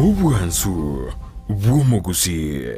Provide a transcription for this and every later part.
Obwansu bw'omogusii.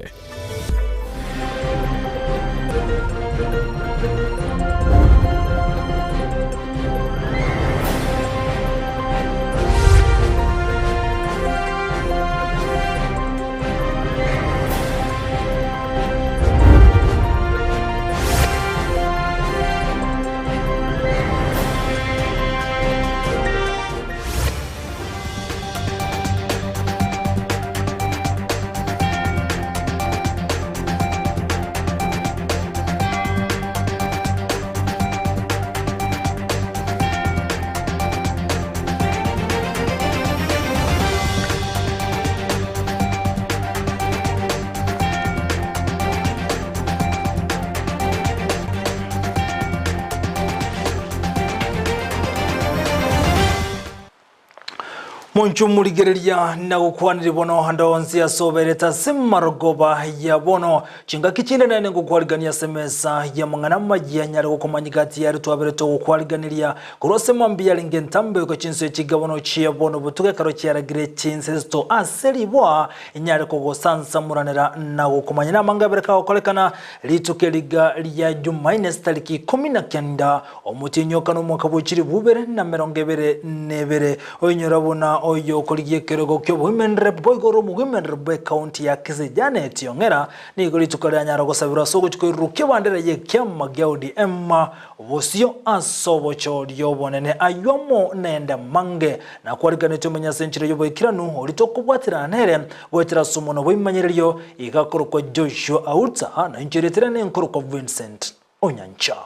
Monchwe morigereria na gokwanire bono ande onsi ase oberete ase marogoba ya bono. Chingaki chinde nere ngokwarigania ase emesa y'amang'ana amayia nyare gokomanya gati y'aria twaberete ogokwariganeria korwa ase mambia yarenge entambe goika chinsa echi iga bono chia bono botuko ekero chiaragire chinsesto ase riboa inyare kogosansamoranera na gokomanya namang'ana abere kagokorekana rituko eriga ria Jumaine chitariki ikomi na kenda Omotienyi o kane omwaka bwe chilifu ibere na emerongo ebere na ebere, oinyora buna oyo okorigia ekerogo ki'oboimenrep boigo ore omoimenrep bw'ecounty ya Kisii Janet Ong'era nigo rituko rianyara gosabirwa ase ogochia koirurukia ebandera y'ekiama gia ODM bosio ase obochori obonene aywo amo nende amange na kwariganetwe omenye ase enchera y'oboikeranu oria tokobwaterana nere goetera ase omonwa bw'ebimanyererio iga akorokwa Joshua Auta na inche erieta riane nkorokwa Vincent Onyancha.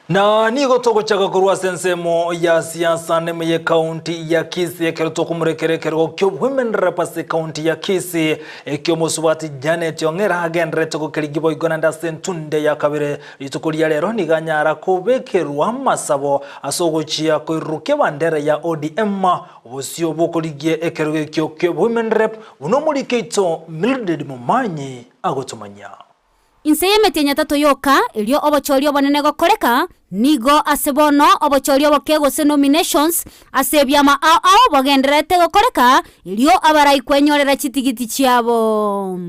Na nigo togochaka korwa ase ensemo ya siasa neme ye county ya Kisii ekero tokomorekera ekerogo kia Women Rep ase county ya Kisii ekio omosubati Janet Ong'era agenderete gokerigia boigo naende ase entunde ya kabere Rituko ria rero nigo anyara kobekerwa amasabo ase ogochia koirurukia ebandera ya ODM bosio bw'okorigia ekerogo ekio kia Women Rep buna omoriki oito Mildred Momanyi agotomanyia. Inse y'emetienyi etato yoka, erio obochori obonene gokoreka, nigo ase bono obochori oboke gose nominations ase ebiama ao ao bogendererete gokoreka, erio abarai kwenyorera chitigiti chiabo.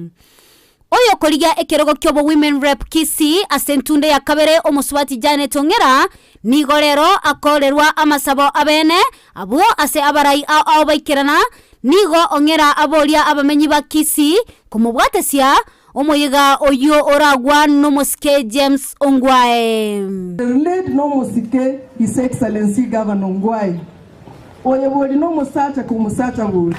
Oyokorigia ekerogo ki'obo Women Rep Kisii ase entunde ya kabere omosubati Janet Ong'era nigo rero akorerwa amasabo abene abwo ase abarai ao ao baikerana nigo Ong'era aboria abamenyi ba Kisii komobwatesia omoyega oyio oragwa nomosike James Ongwae. Led nomosike His Excellency Governor Ongwae. Oyo bori nomosacha komosacha bori.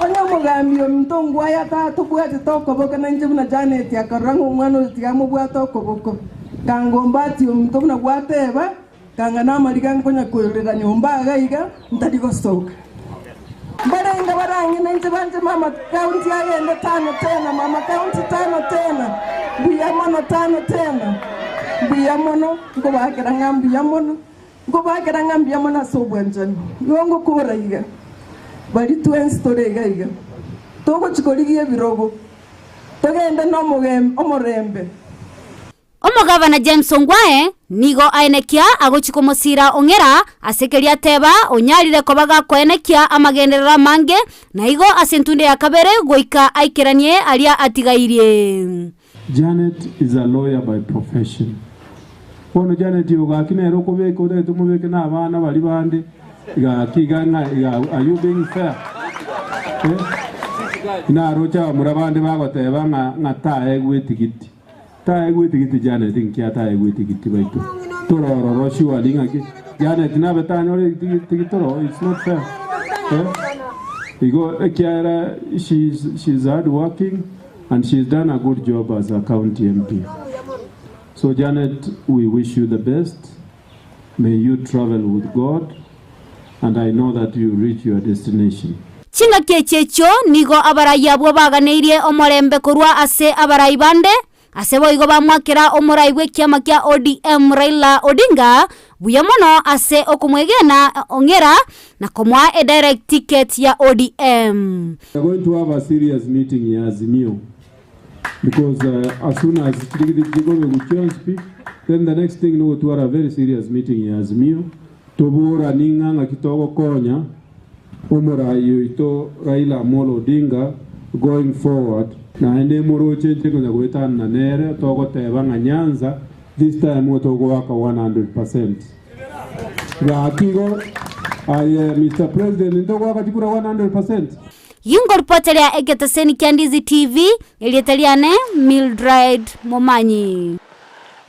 Onye omogambi ominto ongwae atatobwatete okoboko nainche buna Janet akarora ng'a omwana oyo tiga amobwate okoboko. Kangomba ati ominto buna gwateba, kanga namariga nkonya koirera nyomba iga iga ntari gosoka. Mbarenge barang'ina inche banche mama county agende tano tena mama county tano tena mbuya mono tano tena mbuya mono nkobakera ng'a mbuya mono. Nkobakera ng'a mbuya mono ase obwanchani. Igo ngokora iga, baria twensi tore iga iga, togochia korigia ebirogo, togende nomorembe. Omogavana James Ongwae nigo aenekia agochia komosiira Ong'era ase keria ateba onyarire koba gakoenekia amagenderero amange na igo ase entunde ya kabere goika aikeranie aria atigairie. Janet is a lawyer by profession. Bono Janet oyo gaki nere okobeka otagete omobeke na abana baria bande gaki iga ng'a iga are you being fair? Eh? Naroche abamura bande bagoteba ng'a ng'a taegwe etigiti. Taegwe etigiti Janet nki ataegwe etigiti baito? Torororo surely ng'aki Janet nabe tanyore etigiti toro it's not fair. Eh? Igo ekiagera she is she is hard working And she's done a good job as a county MP. So Janet, we wish you the best. May you travel with God and I know that you reach your destination. Chingaki echi echio nigo abarai abwo baganeirie omorembe korwa ase abarai bande, ase boigo bamwakera omorai bw'ekiama kia ODM Raila Odinga buya mono ase okomwegena Ong'era na komoa edirect ticket ya ODM. We are going to have a serious meeting ya Azimio. Because as soon as chirigiti chikobekwa chionsi pi, then the next thing nogotwara a very serious meeting ya Azimio, toboranie ng'a ng'aki togokonya omorai oito Raila Amolo Odinga going forward. Naende moroche inche konya goetanana nere togoteba ng'a Nyanza this time nigo togoaka 100%. Gaki igo aye Mister President ntogoaka chikura 100%? Ingoripoteria egeteseni kia Ndizi TV, erieta riane Mildred Momanyi.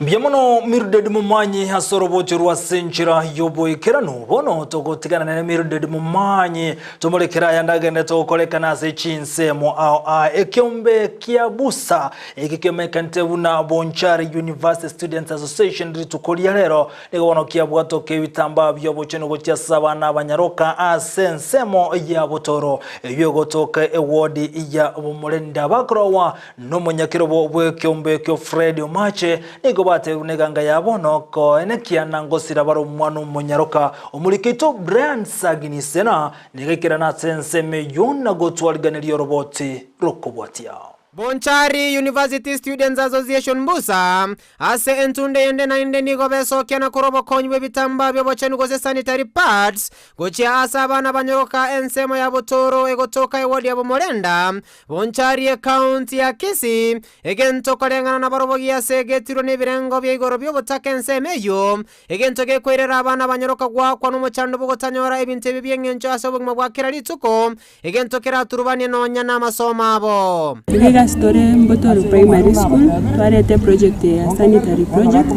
Mbuya mono Mildred Momanyi ase orobocho rwa ase enchera y'oboikeranu. Bono togotigana nere Mildred Momanyi tomorekere aya ndagenderete gokorekana ase chinsemo ao aa ekeombe kia busa eke kiomekanete buna Bonchari University Students Association rituko ria rero Nigo bono kiabwatoka ebitambaa bi'obochenu gochia ase abana abanyaroka ase ensemo ya botoro, eyio egotoka ewodi ya Bomorenda. Bakorogwa nomonyakerobo bw'ekeombe ekio Fred Omache, nigo batebiwe neganga ya bono koenekia na ngosira bare omwana omonyaroka. Omoriki oito Brian Saginisena nigo aikerana ase ensemo eyio na gotwariganeria oroboti rokobwatia. Bonchari University Students Association, Busa, Ase entunda eyende naende nigo besokia na korwa obokonyi bw'ebitambaa bi'obochenu gose sanitary pads gochia ase abana banyoroka ensemo ya Botoro egotoka ewodi ya Bomorenda, Bonchari ecounty ya Kisii, egento koreng'ana nabarobwo giase egetirwe nebirengo bia igoro bi'obotaka ensemo eyio, egento gekoirera abana banyoroka goakwa nomochando bw'ogotanyora ebinto ebi bi'eng'encho ase obogima bwa kera rituko, Egento keraturubanie nonya namasomo abo. Iga egasi tore Mbotoro Primary School, twareta eproject eye ya sanitary project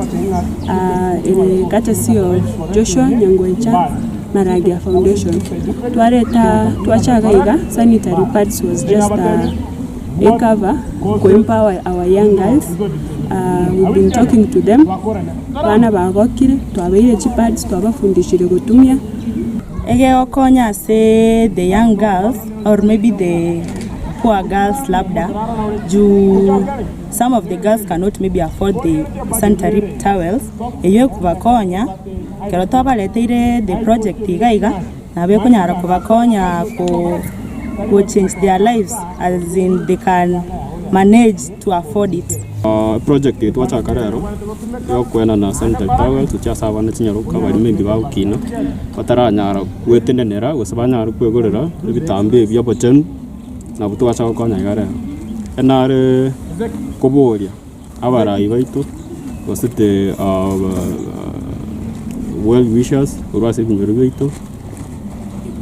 ere courtesy of Joshua Nyangwecha Maragia Foundation. Twareta twacha iga iga, sanitary pads was just a a cover ko empower our young girls, we've been talking to them, abana bagokire, twabaire chipads, twabafundishire gotumia. Egegokonya ase the young girls or maybe the poor girls labda juu some of the girls cannot maybe afford the sanitary towels, eyio ekobakonya ekero twabareteire the project iga iga, nabo ekonyara kobakonya ko go change their lives as in they can manage to afford it. Eproject eye twachaka rero yokoenana sanitary towels gochia ase abana chinyaroka baria maybe bagokina bataranyara gwetenenera gose banyare kwegorera ebitambaa ebi obochenu nabwo twacha gokonya iga rero. Enare koboria abarai baito gose the well wishers korwa ase ebinyoro biaito.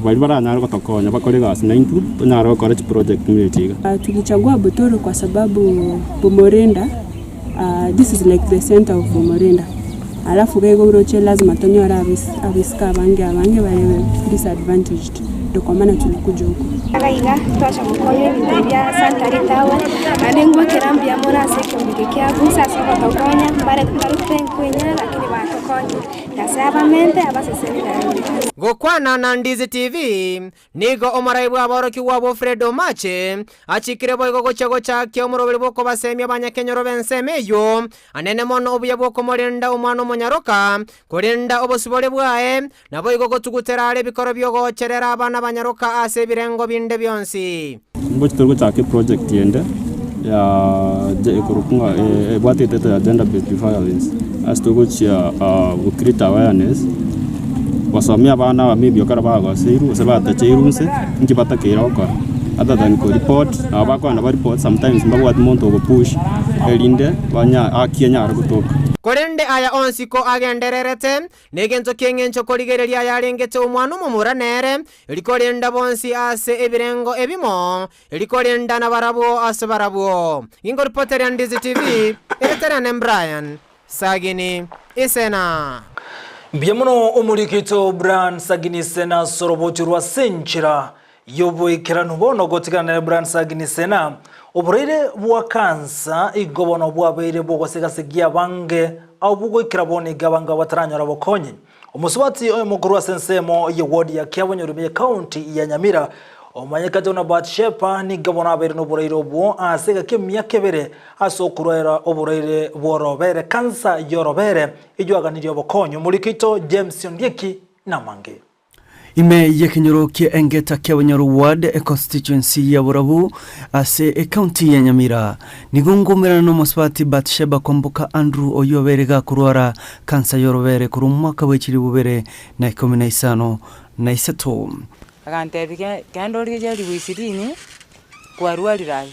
Baria baranyare gotokonya bakore egasi naintwe, tonyare gokora chiproject buna echi iga. Tulichagua Butoro kwa sababu Bomorinda this is like the center of Bomorinda alafu iga igo oroche lazima tonyore abaiseke abange abange bare disadvantaged ndo kwa maana tulikuja huku. Iga iga twacha gokonya ebinto ebi bia sanitary towel, naende ngwakera mbuya mono ase ekeombe eke kia Busa ase ogotokonya, mbare mbarute nkwenyara lakini batokonyire. Nyasae abamente abasesenie naende. Gokwana na Ndizi TV, nigo omorai bw'aborokigwa abwo Fred Omache achikire boigo gochia gochakia omoroberi bw'okobasemia abanyakenyoro b'ensemo eyio anene mono obuya bw'okomorenda omwana omonyaroka, korenda obosibore bwaye, naboigo gotugutera are ebikoro bi'ogocherera abana abanyaroka ase ebirengo binde bionsi. Mbochi tori gochaka eproject ende ya ekorokwa ng'a ebwate etitle ya gender based violence ase togochia go create awareness gosomia abana aba maybe ekero bagoseirwe gose batacheirwe inse inki batakeire gokora other than ko report nabo bakogenda ba report sometimes mbabwati monto ogo push erinde banya haki enyare gotoka. Korende aya onsi ko agendererete, Negento ki'engencho korigereria ayarengete omwana omomura nere, rikorenda bonsi ase ebirengo ebimo, rikorenda nabarabwo ase barabwo. Ginkoripoteria Ndizi TV, ereterane Brian Sagini Isena. Mbuya mono omoriki oito Brian Sagini Isena ase orobocho rwa ase enchera y'oboikeranu. Bono gotigana nere Brian Sagini Isena, oboraire bwa kansa igo bono bwabeire bw'ogosegasegia abange abwo goikera bono iga abange bataranyora obokonyi. Omosubati oyomo korwa ase ensemo ye ward ya Kiabonyoru ime ye county ya Nyamira omanyekete buna Bathsheba nigo bono abeire noboraire obwo ase egeka emiaka ebere ase okorwaera oboraire bw'orobere, cancer y'orobere, eyio aganirie obokonyi. Omoriki oito James Ondieki namange. Ime y'ekenyoro kia Engeta kia Bunyoro Ward, econstituency ya Borabu ase ecounty ya Nyamira, nigo ngoumerana n'omosubati Bathsheba Kwamboka Andrew oyio obeire gakorwara kansa y'orobere korwa omwaka bwe chilifu bibere na ikomi na isano na isato. Agantebia, Ge genda origererie elifu ishirini, kwarwarire aye,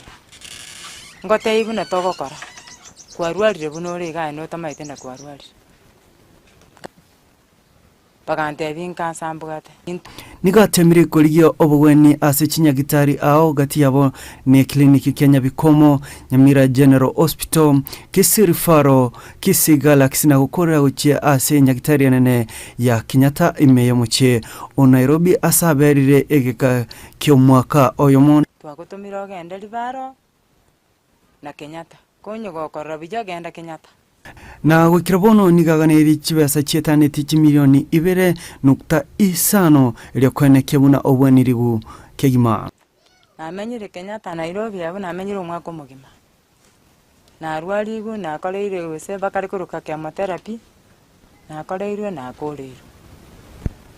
ngotebie buna togokora, kwarwarire buna ore iga aye notamanyete na kwarwarire. Bagantebia nkansa mbwate. Nigo atemire korigia obogwenia ase chinyagitari ao gati yabo ne clinic kia Nyabikomo, Nyamira General Hospital, Kisii Referral, Kisii Galaxy na gokorera gochia ase enyagitari enene ya Kenyatta ime y'omochie o Nairobi ase aberire egeka ki'omwaka oyomo. Twagotomire ogende ribaro na Kenyatta, konye gokorora buya genda Kenyatta. Na goikera bono nigo aganeirie chibesa chietaneti chimilioni ibere nukta isano erio koenekia buna obwanirigu kegima. Namenyire Kenyatta Nairobi abwo namenyire omwaka omogima. Narwarigwe nakoreirwe gose bakare koroka chemotherapy, nakoreirwe nakoreirwe.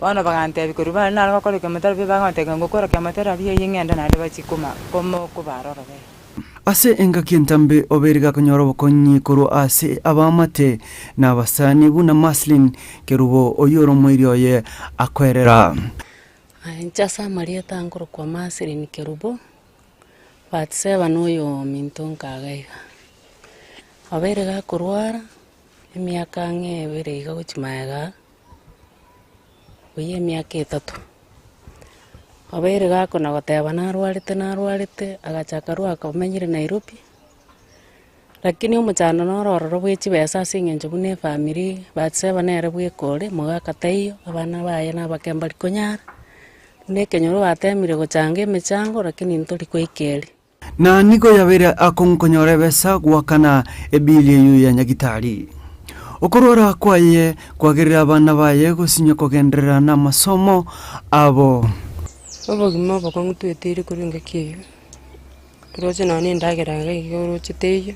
Bono bagantebia korwa bare nare gokora chemotherapy bagontebia ngokora chemotherapy eyio ng'ende naende bachie koma komo kobara orobere. Ase engaki entambe obeire gakonyora obokonyi korwa ase abaamate na abasani buna Maslin Kerubo oyio ore omoiri oye akoerera. Inche ase amarieta nkorokwa Maslin Kerubo, Bathseba noyo ominto nkaga iga. Obeire gakorwara emiaka ang'e ebere iga gochia magega, buya emiaka etato. Obeire gakona goteba narwarete narwarete, agachaka rwa akamenyire Nairobi, lakini omochando noro ororo bwe chibesa ase eng'encho buna efamiri, Bathseba nere bweka ore, mogaka taiyo, abana baye na abake mbari konyara, buna ekenyoro batemire gochanga emechango lakini ntori koika erio. Na nigo yabeire akong'u konyora ebesa goakana ebili eyio ya nyagitari. Okorwara kwaye kwagerire abana baye gosinywa kogenderera namasomo abo. Obogima obokong'u tweteire korwa engaki eyio, oroche nonya na endagera iga iga oroche teiyo,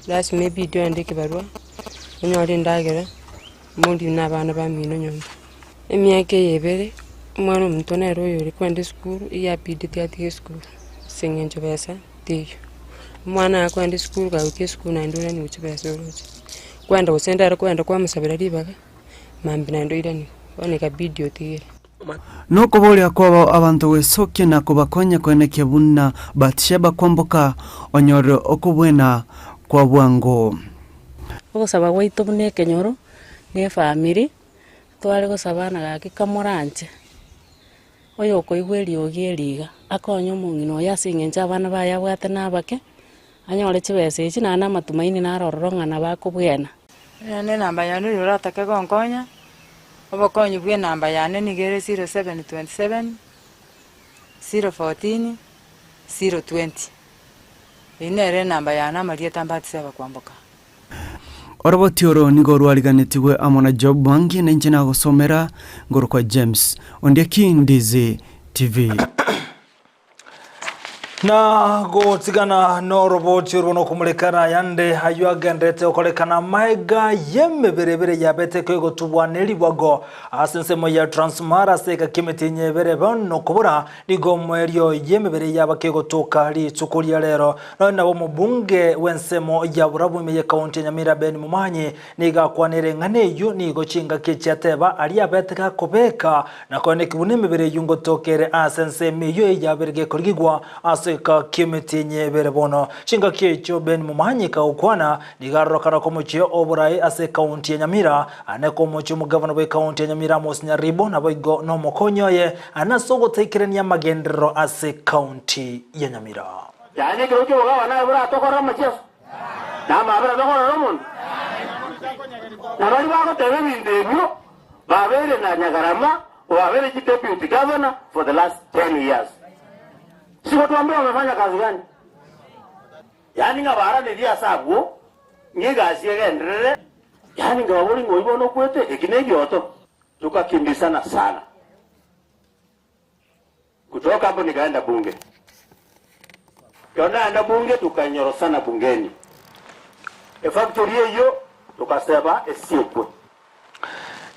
lasima ebidi oende ekebarua, onyore endagera, morie na abana bamino nyomba. Emiaka eye ebere, omwana omonto nere oyo ore kwenda esukuru, eyio abidete atige esukuru, ase eng'encho besa teiyo. Omwana akoenda esukuru kagoika esukuru naende oiraniwe chibesa oroche, kwenda gose ndero kwenda kwamosabera ribaga, mambia naende oiraniwe, bono ikabidi otigere. Nokoboria kwabo abanto gwesokia na kobakonya koenekia buna Bathsheba kwamboka onyorire okobwena kwa bwango. Ogosaba gwaito buna ekenyoro, na efamiri, tware gosabana gaki kamoranche, oyokoigwa eriogi eri iga, akonye omong'ina oyo ase eng'encho abana baye abwate na abake, anyore chibesa echi naende amatumaini naro ororo ng'a nabo akobwena. Naende enamba yane oyo oratake gonkonya, obokonyi bwa enamba yane nigo ere 0727, 014, 020. Eyio nere enamba yane amarieta Bathsheba Kwamboka. Oroboti oro nigo rwariganetigwe amo na Job Mwangi na inche nagosomera ngorokwa James Ondieki Ndizi TV. Na gotigana noroboti orwo nokomorekana ayande ayio agenderete gokorekana amaega y'emebere ebere yabete kegotubwa neribwago ase ensemo ya Transmara ase egaki emetienyi ebere bono kobora Nigo omoerio y'emebere yaba kegotoka rituko ria rero. Nonya nabo omobunge bw'ensemo ya Borabu ime y'ekaunti ya Nyamira Ben Momanyi nigo akwanire eng'ana eyio nigo chingaki echiateba aria abete gakobeka na koeneki buna emebere eyio ngotoka ere ase ensemo eyio eyabere gekorigigwa ase egeka ki'emetienyi ebere bono. Chingaki echio Ben Momanyi kagokwana nigo arorokana komochie oborai ase ekaunti ya Nyamira Ane komochia omogavana bw'ekaunti ya Nyamira Amos Nyaribo naboigo nomokonyi oye ane ase ogotaikerania amagenderero ase ekaunti ya Nyamira. Yaani ekero ki'obogabana aye boratokorere amacheso, na amaabera tokorere omonto. Na baria bagoteba ebinto ebio babeire na Nyagarama obabeire chideputy governor for the last 10 years. Sigotwambia wamefanya kazi gani? Yaani ng'a baaranerie ase abwo, ng'a egasi egenderere. Yaani nkababoria ng'a oyio bono okwete, eki negioto? Tukakimbizana sana. Kutoka hapo nikaenda bunge. Ekero naenda bunge tukanyorosana bungeni. Efactory eyio tukaseba esiekwe.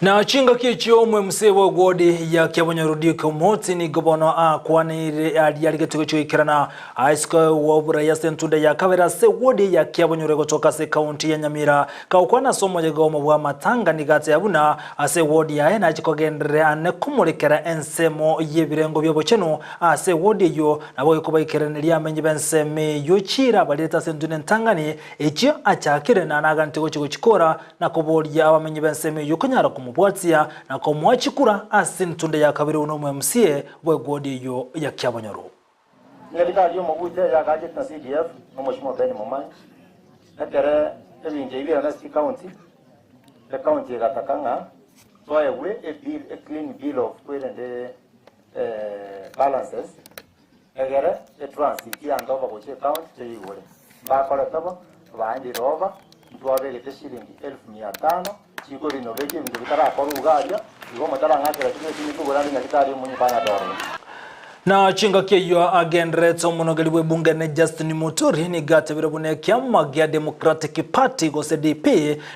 Na chingaki echio omwemuse bw'egwodi ya Kiabonyoru Duke Omotsi nigo bono akwaneire aria arigetie gochia goikerana aisiko oborai ase entunda ya kabere ase egwodi ya Kiabonyoru egotoka ase ekaunti ya Nyamira. Kagokwana ase omoyega omo bw'amatanga nigo ateba buna ase egwodi yaye nache kogenderera ane komorekera ensemo y'ebirengo bi'obochenu ase egwodi eyio nabo gekobaikeraneria amenyi b'ensemo eyio chiira abarierete ase entunda entang'ani echio achakire na naganete gochia gochikora na koboria abamenyi b'ensemo eyio konyara komobwatia na komoa chikura ase entunda ya kabere buna omo-MCA bw'egwodi eyio ya Kiabonyoru. Nyagitari y'omobucha eyagachete na CDF na Omosimiwa Ben Momanyi, ekere ebinto ebi biairana ase chikaunti, ekaunti egataka ng'a toegwe e bill, a clean bill of kwerende balances, egere etransit ya Ndoba gochia ekaunti toyeigore. Mbakorete bo, baendire over, ntwabegete shilingi elfu mia tano chikorinoveti ebinto bitarakorwa iga aria, igo motarang'akera chibesa inwe kogora ande nyagitari omonye kwanyadorire. Na chingaki eyio agendererete omonogeri bw'ebunge ne Justin Muturi nigo atebire buna ekiama gia Democratic Party gose DP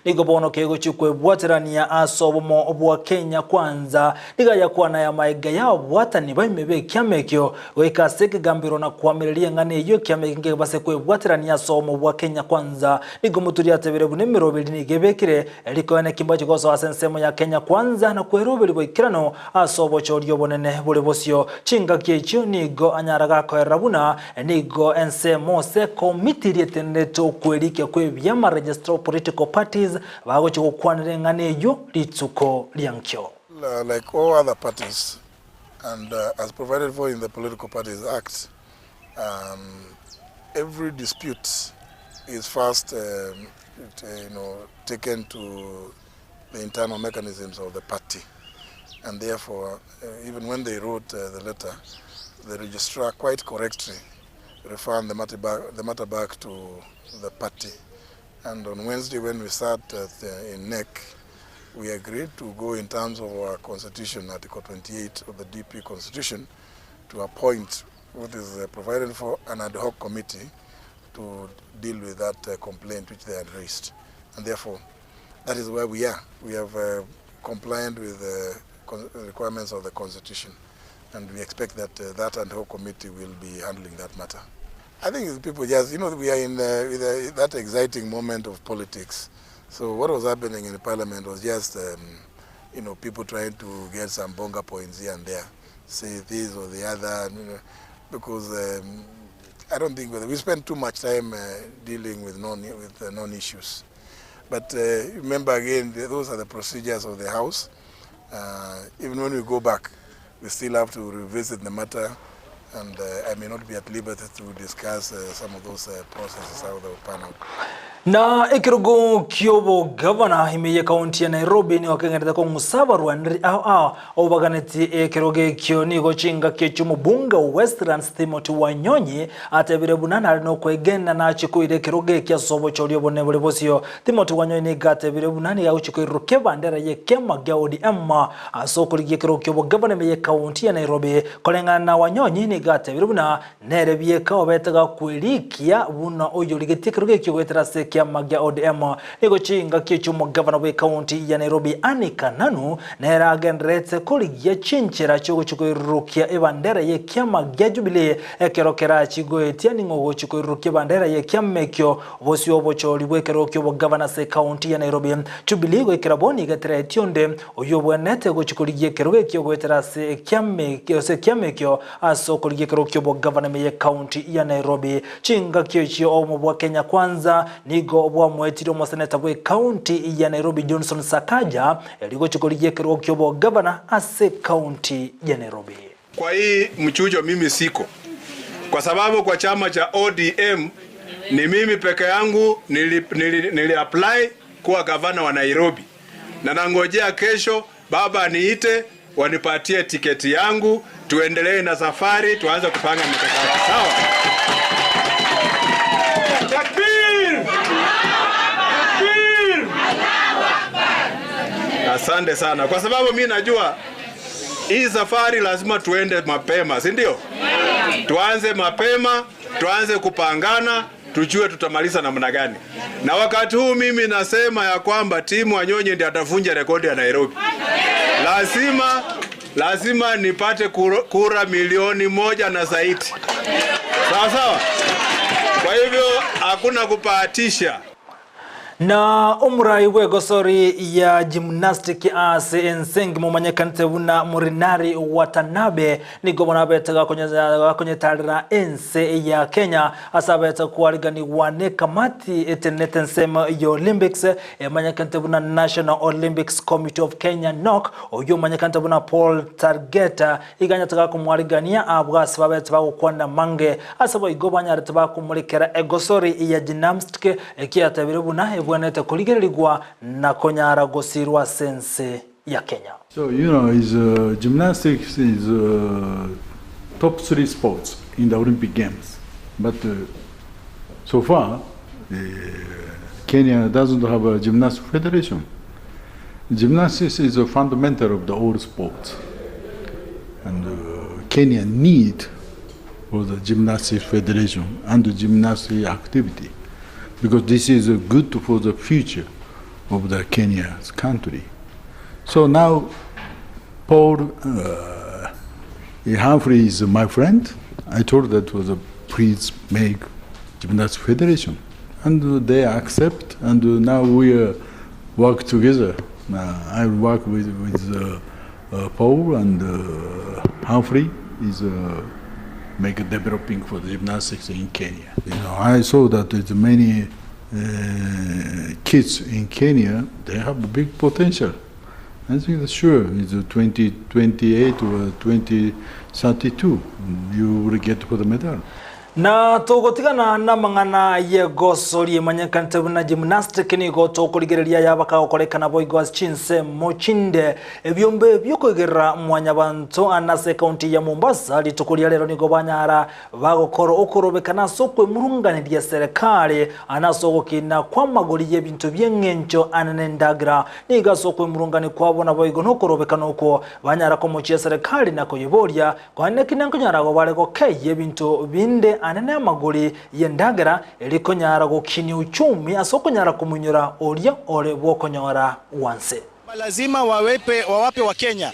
nigo bono kegochia kwebwaterania ase obomo bwa Kenya Kwanza. Nigo ayakwana aya maega y'ababwatani baime b'ekiama ekio goika ase ekegambero na koamereria eng'ana eyio ekiama eke nkebase kwebwaterania ase obomo bwa Kenya Kwanza. Nigo Muturi atebire buna emeroberi nigo ebekire Rikoe kimbache gosoa ase ensemo ya Kenya Kwanza na kweroberi boikeranu ase obochori obonene bore bosio. Chingaki echio nigo anyara gakoerera buna nigo ensemo ase ekomiti eria etenenerete okwerikia kw'ebiama Registrar of Political Parties bagochia gokwanera eng'ana eyio rituko ria nkio. Like all other parties and as provided for in the Political Parties Act, every dispute is first you know, taken to the internal mechanisms of the party. And therefore, even when they wrote the letter, the registrar quite correctly referred the matter back, the matter back to the party. And on Wednesday, when we sat at the, in NEC, we agreed to go in terms of our constitution, Article 28 of the DP constitution, to appoint what is provided for an ad hoc committee to deal with that complaint which they had raised. And therefore, that is where we are. We have complied with the requirements of the constitution, and we expect that that ad hoc committee will be handling that matter. I think people just, you know, we are in with, that exciting moment of politics. So what was happening in the parliament was just, you know, people trying to get some bonga points here and there, say this or the other, you know, because I don't think we spend too much time dealing with non with non-issues. But remember again, those are the procedures of the House. Even when we go back, we still have to revisit the matter, and I may not be at liberty to discuss some of those processes, how they will pan out. Na ekerogo ki'obogavana ime y'ekaunti ya Nairobi nigo kegenderete kong'usa abarwaneri ao ao obaganeti ekerogo ekio nigo chingaki echio omobunge o Westlands Timothy Wanyonyi atebire buna nare nokwegena nache koira ekerogo ekio ase obochori obonene bore bosio. Timothy Wanyonyi nigo atebire buna nigo agochia koirurukia ebandera y'ekiama gia ODM ase okorigia ekerogo ki'obogavana ime y'ekaunti ya Nairobi. Koreng'ana na Wanyonyi nigo atebire buna nere bieka obete gakwerikia buna oyorigetie ekerogo ekio goetera ase ekiama gia ODM. Nigo chingaki echio omogavana bw'ekaunti ya Nairobi Anne Kananu nere agendererete korigia chinchera chiogochia koirurukia ebandera y'ekiama gia Jubilee ekero kerachi goetia ning'o ogochia koirurukia ebandera y'ekiama ekio bosio obochori bw'ekerogo ki'obogavana ase ekaunti ya Nairobi. Jubilee goikera bono iga teraeti onde oyio obwenerete gochia korigia ekerogo ekio goetera ase ekiama ekio ase okorigia ekerogo ki'obogavana ime y'ekaunti ya Nairobi. Chingaki echio obomo bwa Kenya Kwanza nigo bwamoetire omoseneta bw'ekaunti ya Nairobi Johnson Sakaja erio gochia korigia ekerogo ki'obogavana ase ekaunti ya Nairobi. Kwa hii mchujo mimi siko, kwa sababu kwa chama cha ODM ni mimi peke yangu nili, nili, nili apply kuwa gavana wa Nairobi, na nangojea kesho baba aniite wanipatie tiketi yangu, tuendelee na safari, tuanze kupanga mikakati. Sawa? Takbir! Takbir! Asante sana, kwa sababu mi najua hii safari lazima tuende mapema, si ndio? Tuanze mapema, tuanze kupangana. tujue tutamaliza namna gani. Na wakati huu mimi nasema ya kwamba Tim Wanyonyi ndiye atavunja rekodi ya Nairobi. Lazima lazima nipate kura, kura milioni moja na zaidi, sawa sawa. Kwa hivyo hakuna kupahatisha. Na omorai bw'egosori ya gymnastic ase ense engima omanyekanete buna Morinari Watanabe nigo bono abete gakonyetarera ense ya Kenya ase abete kwariganigwa n'ekamati etenenete ensemo ya Olympics emanyekanete buna National Olympics Committee of Kenya NOC oyio omanyekanete buna Paul Targeta iga anyete gakomwarigania abwo ase babete bagokwana mange ase boigo banyarete bakomorekera egosori ya gymnastic Ekiatebire buna ebwenerete korigererigwa na konyara gosirwa ase ense ya Kenya. So you know, is gymnastics is top 3 sports in the Olympic Games, but so far Kenya doesn't have a gymnastics federation. Gymnastics is a fundamental of the all sports, and Kenya need for the gymnastics federation and the gymnastics activity, because this is good for the future of the Kenya's country. So now Paul Humphrey is my friend. I told that was a please make gymnastics federation, and they accept, and now we work together. I work with Paul and Humphrey is make a developing for the gymnastics in Kenya. You know, I saw that there's many kids in Kenya, they have a big potential. I think that sure, it's 2028 or 2032, you will get for the medal. Na togotigana na mang'ana y'egosori emanyekanete buna gymnastic nigo tokorigereria yabakagokorekana boigo ase chinsemo chinde ebiombe biokoigerera mwanyabanto ase ekaunti ya Mombasa rituko ria rero nigo banyara bagokora okorobekana ase okwemurunganeria serikali ase ogokina kwa amagori y'ebinto by'eng'encho ane nendagira nigo ase okwemurungani kwabo naboigo nokorobekana okwo banyara komochia serikali na koyeboria kwane kina nkonyara bare gokeyia ebinto binde anene amagori y'endagera erikonyara gokinia uchumi ase okonyara komunyora oria ore bwokonyora wanse. Lazima wawape Wakenya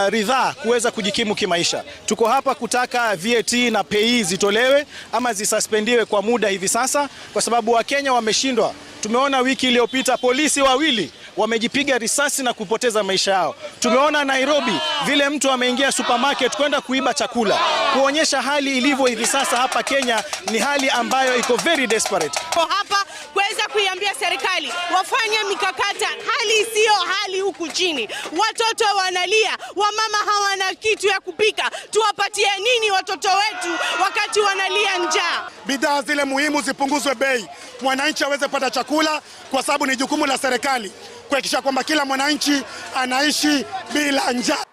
ridhaa kuweza kujikimu kimaisha. Tuko hapa kutaka VAT na PAYE zitolewe ama zisuspendiwe kwa muda hivi sasa, kwa sababu Wakenya wameshindwa. Tumeona wiki iliyopita polisi wawili wamejipiga risasi na kupoteza maisha yao. Tumeona Nairobi vile mtu ameingia supermarket kwenda kuiba chakula, kuonyesha hali ilivyo hivi sasa hapa Kenya ni hali ambayo iko very desperate. Hapa kuweza kuiambia serikali wafanye mikakati, hali isiyo hali huku chini, watoto wanalia, wamama hawana kitu ya kupika, tuwapatie nini watoto wetu wakati wanalia njaa? Bidhaa zile muhimu zipunguzwe bei, mwananchi aweze pata chakula, kwa sababu ni jukumu la serikali kuhakikisha kwamba kila mwananchi anaishi bila njaa.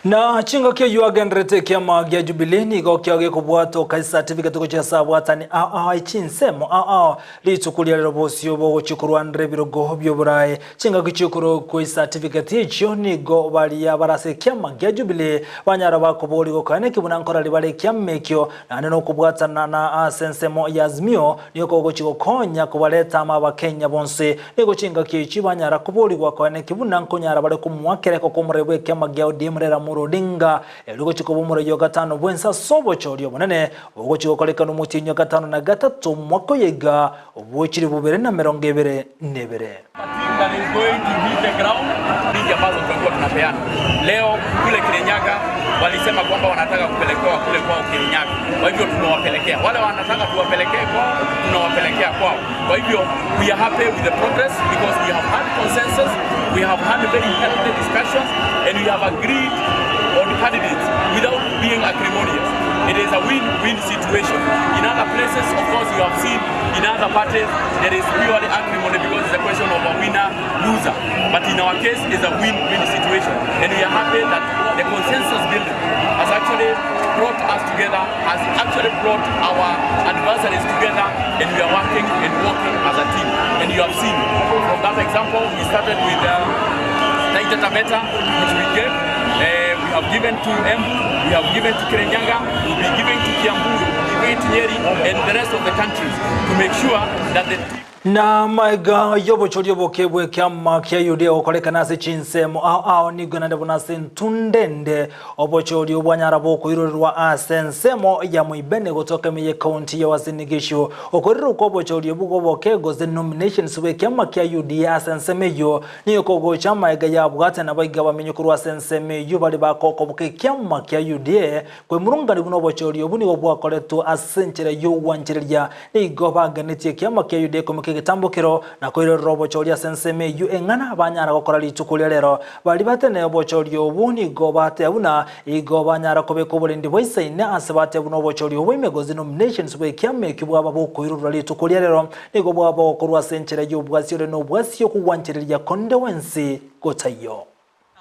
Na chinga kio yuagenderete kiama gia Jubilee nigo kio gikubwatwo certificate gochia sabwatani ao chinsemo ao rituko ria rero bosio bogochikorwanire ebirogo by'oburayi chinga gichikoro kwi certificate ichio nigo baria barase kiama gia Jubilee banyara bakobori gokane kibuna nkora ribare kiama ekio nane nokobwatana na ase ensemo ya Azimio nigo kogochigokonya kobareta ama abakenya bonse nigo chinga kichi banyara koborigwa kwane kibuna nkonyara bare kumwakereko komurebwe kiama gia ODM rera Odinga erigochiko bomurayo gatano bwensa sobochorio bonene ogochiko korekana omotienyi gatano na gatatu mwaka yega obwochiri bubere na 22. That is going to hit the ground mingi ambazo tutakuwa tunapeana leo. Kule Kirinyaga walisema kwamba wanataka kupelekewa kule kwao Kirinyaga, kwa hivyo tumewapelekea. Wale wanataka tuwapelekee kwao, tunawapelekea kwao. Kwa hivyo we are happy with the progress because we have had consensus, we have had very healthy discussions and we have agreed on candidates without being acrimonious. It is a win-win situation. In other places, of course, you have seen in other parties there is purely acrimony because it's a question of a winner-loser. But in our case, it's a win-win situation. And we are happy that the consensus building has actually brought us together, has actually brought our adversaries together, and we are working and working as a team. And you have seen from that example, we started with Taita Taveta, which we gave. We have given to Embu, we have given to Kirinyaga, we will be giving to Kiambu, we will be giving to Nyeri and the rest of the countries to make sure that the Na amaiga y'obochori oboke bw'ekiama kia Yudea gokorekana ase chinsemo ao ao nigo naende buna ase entunda ende obochori obwanyara bokoirorerwa ase ensemo ya Moibene gotoka ime y'ecounty ya Uasin Gishu. Okoirorerwa kw'obochori obwo bw'oboke gose nominations bw'ekiama kia UDA ase ensemo eyio nigo kogocha amaiga yabwate nabaiga abamenyi korwa ase ensemo eyio bare bakokoboka ekiama kia UDA Kwemurungania buna obochori obwo nigo bwakoretwe ase enchera y'ogwanchereria, nigo baganetie ekiama kia Yuda ekomeka egetambokero, na koirorera obochori ase ensemo eyio eng'ana banyara gokora rituko ria rero. Baria batenene obochori obwo nigo bateba buna igo banyara kobeka oborendi bwaisaine ase bateba buna obochori obwo ime gose nominations bw'ekiama ekio bwaba bokoirorera rituko ria rero nigo bwaba bogokorwa ase enchera y'obwasi ore nobwasi okogwanchereria konde gwensi gotaiyo.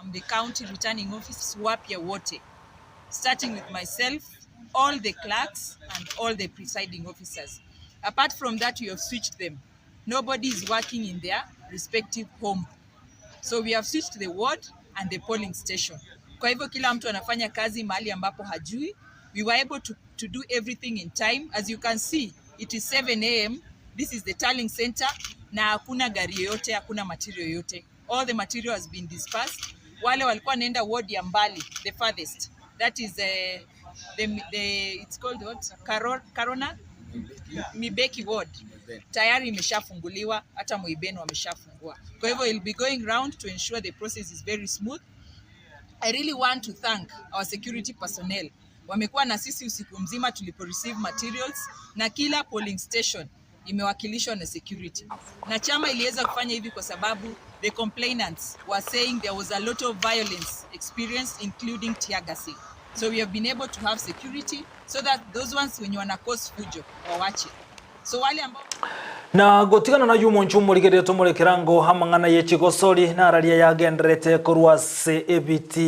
I'm the county returning officers wapya wote starting with myself, all the clerks and all the presiding officers. Apart from that, we have switched them. Nobody is working in their respective home. So we have switched the ward and the polling station. Kwa hivyo kila mtu anafanya kazi mahali ambapo hajui. We were able to, to do everything in time. As you can see, it is 7 a.m. This is the tallying center na hakuna gari yoyote, hakuna material yoyote. All the material has been dispersed. Wale walikuwa wanaenda ward ya mbali, the farthest. That is uh, the, the, it's called what? Karo, Karona? Mibeki ward. Tayari imeshafunguliwa, hata Moiben wameshafungua. Kwa hivyo it'll be going round to ensure the process is very smooth. I really want to thank our security personnel. Wamekuwa na sisi usiku mzima tulipo receive materials na kila polling station imewakilishwa na security. Na chama iliweza kufanya hivi kwa sababu the complainants were saying there was a lot of violence experienced including tear gassing. So we have been able to have security so that those ones wenye wana cause fujo wawache. So wale ambao Na gotigana nayio omonche omorigereria tomore ekerango amang'ana ye chigosori nararia yagendererete korwa ase ebiti.